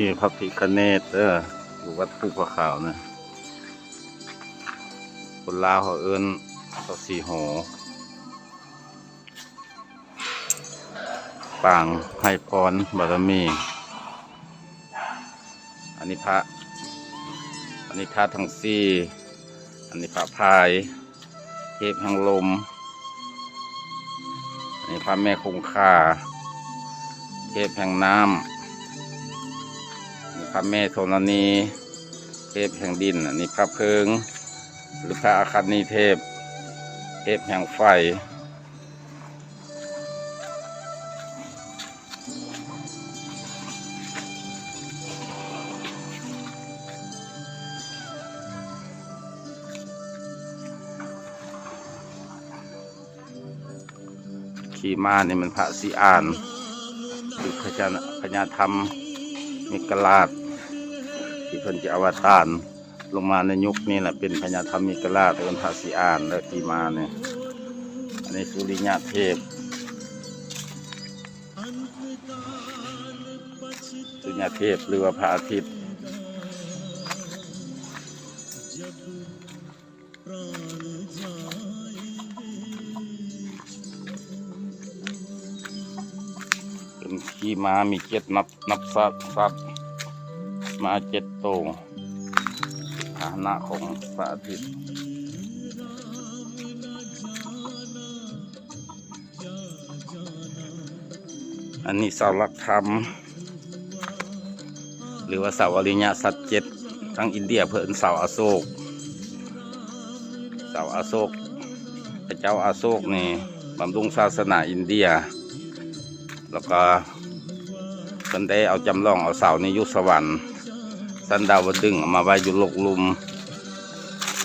ນີ້ພະພິຄະເນດເດີ ຢູ່ວັດພູຜາຂາວນະ ຄົນລາວເຂົາເອີ້ນພະສີໂຫ ປາງໃຫ້ພອນບາລະມີ. ອັນນີ້ພະ ອັນນີ້ພະທັງສີ່ ອັນນີ້ພະພາຍ ເທບແຫ່ງລົມ, ອັນນີ້ພະແມ່ຄົງຄາ ເທບແຫ່ງນ້ຳ, ອັນນີ້ພະແມ່ທໍລະນີ ເທບແຫ່ງດິນ, ອັນນີ້ພະເພີງ ຫຼືພະອາຄະນີເທບ ເທບແຫ່ງໄຟ. ຂີ່ມ້ານີ້ແມ່ນພະສີອານ ຫຼືພະຍາ ພະຍາທຳມິກະລາດ ທີ່ເພິ່ນຈະອະວະຕານລົງມາໃນຍຸກນີ້ແຫຼະ ເປັນພະຍາທຳມິກະລາດ ເອີ້ນພະສີອານ ແລະຂີ່ມ້ານີ້. ອັນນີ້ສຸລິຍະເທບ ສຸລິຍະເທບ ຫຼືວ່າພະອາທິດ ເປັນຂີ່ມ້າມີເຈັດນັບ ນັບສັດ ສັດ ມ້າເຈັດໂຕ ພາຫະນະຂອງພະອາທິດ. ອັນນີ້ເສົາຫຼັກທຳ ຫຼືວ່າເສົາອະລິຍະສັດເຈັດ ທາງອິນເດຍເພິ່ນເອີ້ນເສົາອະໂສກ ເສົາອະໂສກ ພະເຈົ້າອະໂສກນີ້ບຳລຸງສາສະໜາອິນເດຍ ແລ້ວກໍເພິ່ນໄດ້ເອົາຈຳລອງເອົາເສົານີ້ຢູ່ສະຫວັນ ຊັ້ນດາວະດຶງ ເອົາມາໄວ້ຢູ່ໂລກລຸ່ມ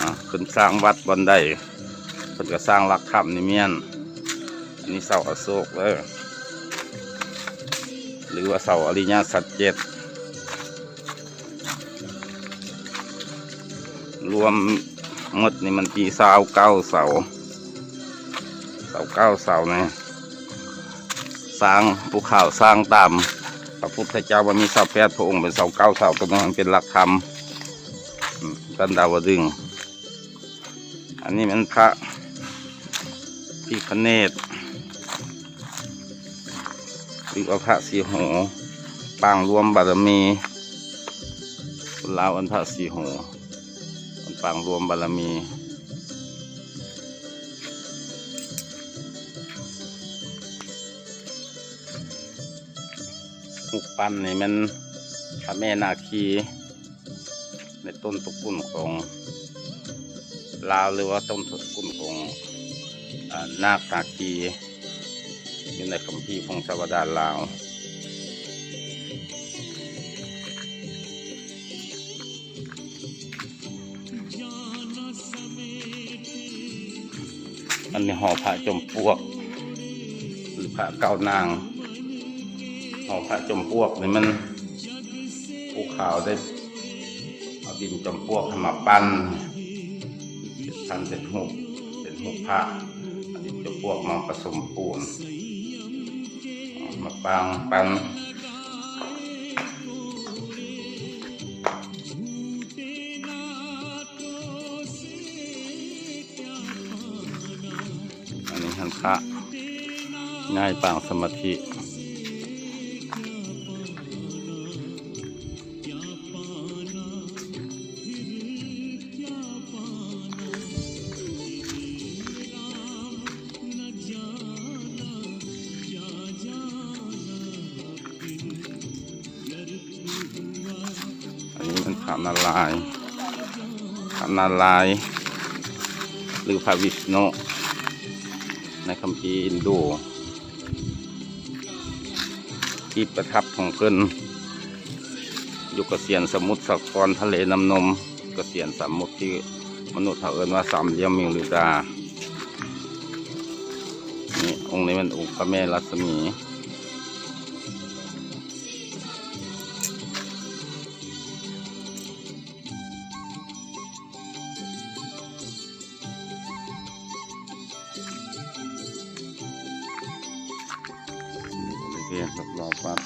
ອາ ເພິ່ນສ້າງວັດບ່ອນໃດ ເພິ່ນກໍສ້າງຫຼັກທຳນີ້ແມ່ນ ອັນນີ້ເສົາອະໂສກເດີ ຫຼືວ່າເສົາອະລິຍະສັດເຈັດ ລວມໝົດນີ້ມັນມີຊາວເກົ້າເສົາ ຊາວເກົ້າເສົານີ້ ສ້າງ ຜູ້ຂ່າວສ້າງຕາມພະພຸດທະເຈົ້າວ່າມີຊາວແປດພະອົງ ເປັນຊາວເກົ້າເສົາ ໂຕນັ້ນເປັນຫຼັກທຳ ອາ ຊັ້ນດາວະດຶງ. ອັນນີ້ແມ່ນພະພິຄະເນດ ຫຼືວ່າພະສີໂຫ ປາງລວມບາລະມີ ຄົນລາວເອີ້ນພະສີໂຫ ເປັນປາງລວມບາລະມີ. ຮູບປັ້ນນີ້ແມ່ນພະແມ່ນາຄີ ໃນຕົ້ນຕະກຸນຂອງລາວ ຫຼືວ່າຕົ້ນຕະກຸນຂອງ ອາ ນາກນາຄີ ຢູ່ໃນຄຳພີພົງສາວະດານລາວ. ອັນນີ້ຫໍພະຈົມປວກ ຫຼືພະເກົ້ານາງ. ຫໍພະຈົມປວກນີ້ມັນ ພູຂາວໄດ້ເອົາດິນຈອມປວກໃຫ້ມາປັ້ນ ເຮັດສັນເປັນຮູບ ເປັນຮູບພະ ເອົາດິນຈອມປວກມາປະສົມປູນ ມາປາງປັ້ນ. ອັນນີ້ຫັ້ນພະຍ້າຍປາງສະມາທິ. ອັນນີ້ແມ່ນພະນາລາຍ ພະນາລາຍ ຫຼືພະວິສນຸ ໃນຄຳພີອິນດູ. ທີ່ປະທັບຂອງເພິ່ນ ຢູ່ກະສຽນສະໝຸດສາຄອນ ທະເລນ້ຳນົມ ກະສຽນສາມມຸດ ທີ່ມະນຸດເຮົາເອີ້ນວ່າສາມຫຼ່ຽມມິວລິດາ. ນີ້ ອົງນີ້ແມ່ນອົງພະແມ່ລັດສະໝີ. ນີ້ ບໍລິເວນຮອບໆວັດ.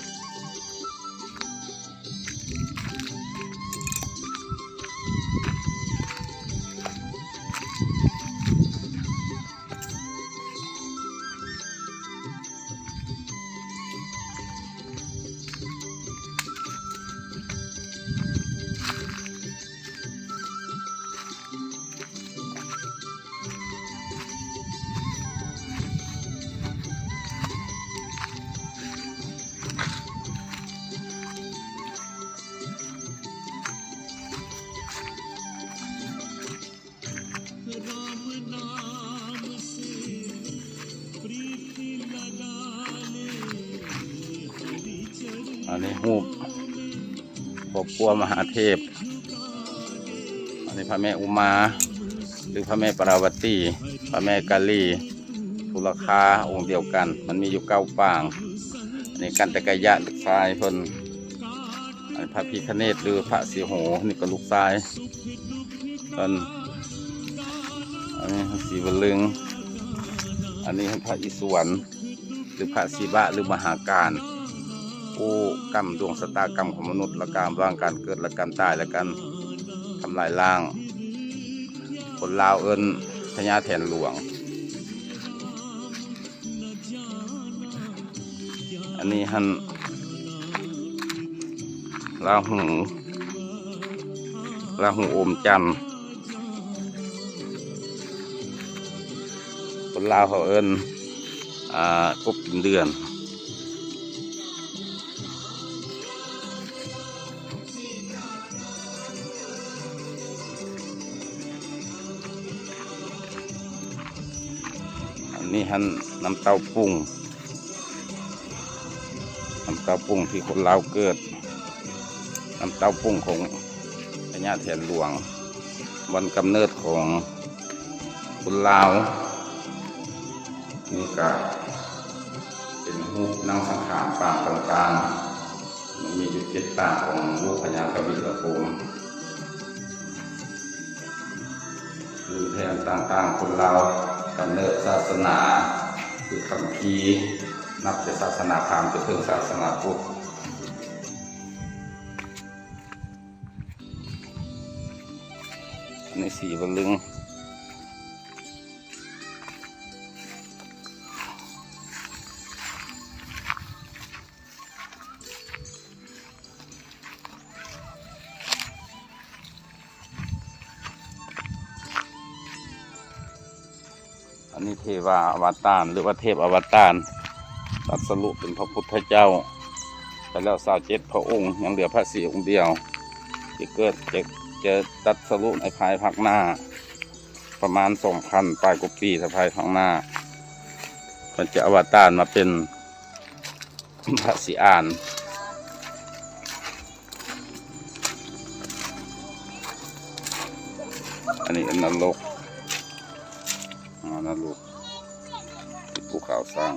ໃນຮູບຄອບຄົວມະຫາເທບ. ອັນນີ້ພະແມ່ອຸມາ ຫຼື ພະແມ່ປາລາວັດຕີ, ພະແມ່ກາລີ, ທຸລະຄາ ອົງດຽວກັນ. ມັນມີຢູ່ເກົ້າປາງ. ອັນນີ້ກັນຕະກະຍະ ລູກຊາຍເພິ່ນ. ອັນນີ້ພະພິຄະເນດ ຫຼື ພະສີໂຫ, ນີ້ກໍລູກຊາຍເພິ່ນ. ອັນນີ້ສີວະລຶງ. ອັນນີ້ພະອິສວນ ຫຼື ພະສີວະ ຫຼື ມະຫາການ ຜູ້ກຳດວງຊະຕາກຳຂອງມະນຸດ ແລະ ການວາງການເກີດ ແລະ ການຕາຍ ແລະ ການທຳລາຍລ້າງ. ຄົນລາວເອີ້ນພະຍາແຖນຫຼວງ. ອັນນີ້ຫັ້ນ ລາຫູ ລາຫູອົມຈັນ. ຄົນລາວເຂົາເອີ້ນ ອ່າ ກົບກິນເດືອນ. ອັນນີ້ຫັ້ນ ນ້ຳເຕົ້າປຸ້ງ. ນ້ຳເຕົ້າປຸ້ງທີ່ຄົນລາວເກີດ, ນ້ຳເຕົ້າປຸ້ງຂອງພະຍາແຖນຫຼວງ, ບ່ອນກຳເນີດຂອງຄົນລາວ. ນີ້ກະເປັນຮູບນັ່ງສັງຂານປາງຕ່າງໆ, ມັນມີຢູ່ເຈັດປາງຂອງລູກພະຍາກະບິລະພົມ. ຄືແຜນຕ່າງໆ ຄົນລາວກຳເນີດສາສະໜາ ຄືຄຳພີ ນັບແຕ່ສາສະໜາພາມຈົນເຖິງສາສະໜາພຸດ. ອັນນີ້ສີວະລຶງ. ອັນນີ້ເທວາອະວະຕານ ຫຼືວ່າເທບອະວະຕານ ຕັດສະລຸເປັນພະພຸດທະເຈົ້າໄປແລ້ວຊາວເຈັດພະອົງ, ຍັງເຫຼືອພະສີອົງດຽວ ທີ່ເກີດຈະ ຈະຕັດສະລຸໃນພາຍພາກໜ້າ ປະມານສອງພັນປາຍກວ່າປີ ພາຍພາກໜ້າ ເພິ່ນຈະອະວະຕານມາເປັນ ພະສີອານ. ອັນນີ້ອັນນະລົກ ອາ ນະລົກ ທີ່ພູຂາວຊ້າງ.